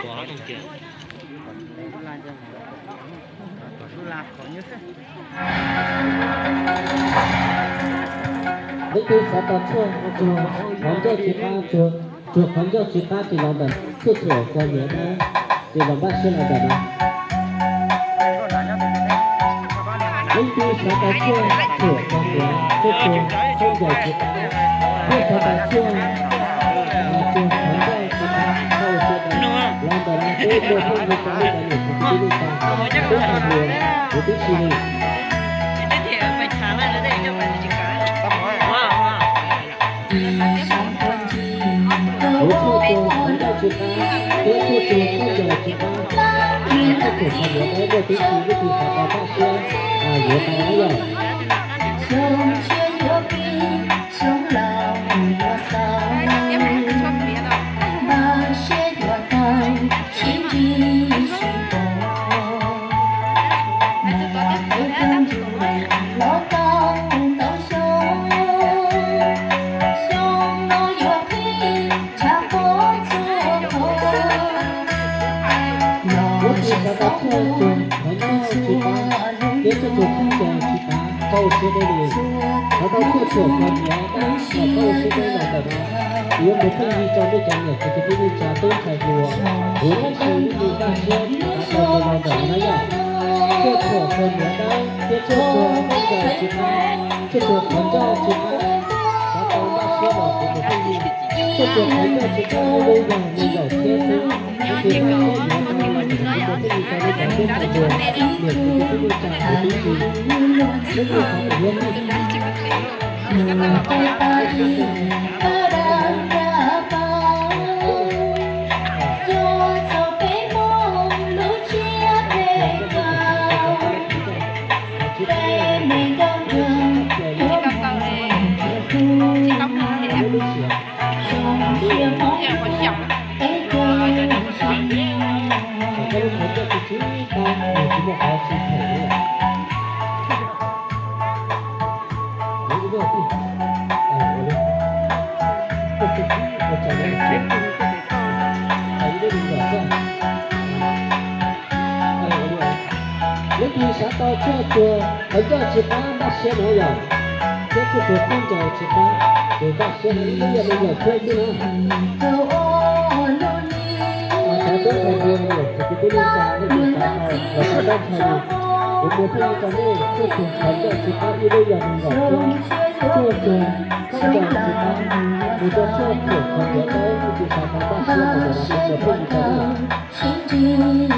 Leej twg xav tau tshuaj, tsuag qhov ncauj tsis qab, tsuag qhov ncauj tsis qab ces los ntawm tshuaj txhuam kua niam dawb, ces los npaj siab los ntawm no. Leej twg xav tau tshuaj txhuam kua niam, tshuaj tsuag khaub ncaws tsis qab, thiab xav tau tshuaj tsuag qhov ncauj tsis qab, los ntawm no peb muaj phooj ywg rau nej cov niam txiv kwv tij neej tsa, peb hais lus kuv twb tsis li. Kuv tshuaj tsuag qhov ncauj tsis qab, thiab tshuaj tsuag khaub ncaws tsis qab, tshuaj tsuag qhov niam dawb muaj tib si, leej twg xav tau npaj siab yuav tau na yom. Leej twg xav tau tshuaj tsuag qhov ncauj tsis qab, thiab tshuaj tsuag khaub ncaws tsis qab, txhob ua siab deb li. Xav tau tshuaj txhuam kua niam dawb los txhob ua siab deb los ntawm no. Kuv yuav muaj phooj ywg rau nej cov niam txiv kwv tij neej tsa tub ntxhais hluas, kuv tab sis ib tug npaj siab xav tau tus los ntawm no na yom. Tshuaj txhuam kua niam dawb thiab tshuaj tsuag khaub ncaws tsis qab, tshuaj tsuag qhov ncauj tsis qab, xav tau npaj siab los kuv muaj phooj ywg. Tshuaj tsuag qhov ncauj tsis qab ua lub yog nees nkaum txhiab xwb, tab sis npaj siab yuav tau los kuv muaj phooj ywg rau nej cov tub ntxhais hluas, niam txiv kwv tij neej tsa huv tib si. Leej twg xav tau yuav txhuaj Leej twg xav tau tshuaj tsuag qhov ncauj tsis qab npaj siab no yom, thiab tshuaj tsuag khaub ncaws tsis qab, ces npaj siab no ib lub yog nees nkaum txhiab xwb na. Thov tub ntxhais hluas niam txiv kwv tij neej tsa leej twg xav tau los tau ntxhais, kuv muaj phooj ywg rau nej, tshuaj tsuag qhov ncauj tsis qab ib lub yog nees nkaum txhiab, tshuaj tsuag khaub ncaws tsis qab, mus rau tshuaj txhuam kua niam dawb, leej twg xav tau npaj siab los ntawm no kuv muaj phooj ywg rau nej. Leej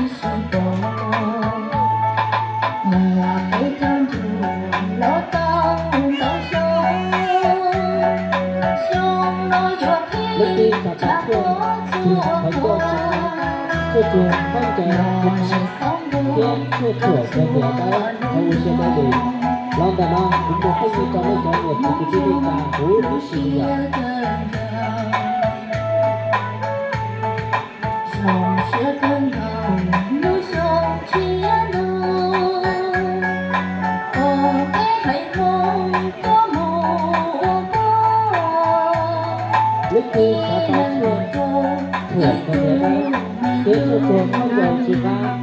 twg xav tau tshuaj tsuag qhov ncauj tsis qab, tshuaj tsuag khaub ncaws tsis qab, thiab tshuaj txhuam kua niam dawb, thov ua siab deb li. Los ntawm no kuv muaj phooj ywg rau nej cov niam txiv kwv tij neej tsa huv tib si li yom. Leej twg xav tau tshuaj txhuam kua niam dawb thiab tshuaj tsuag khaub ncaws tsis qab,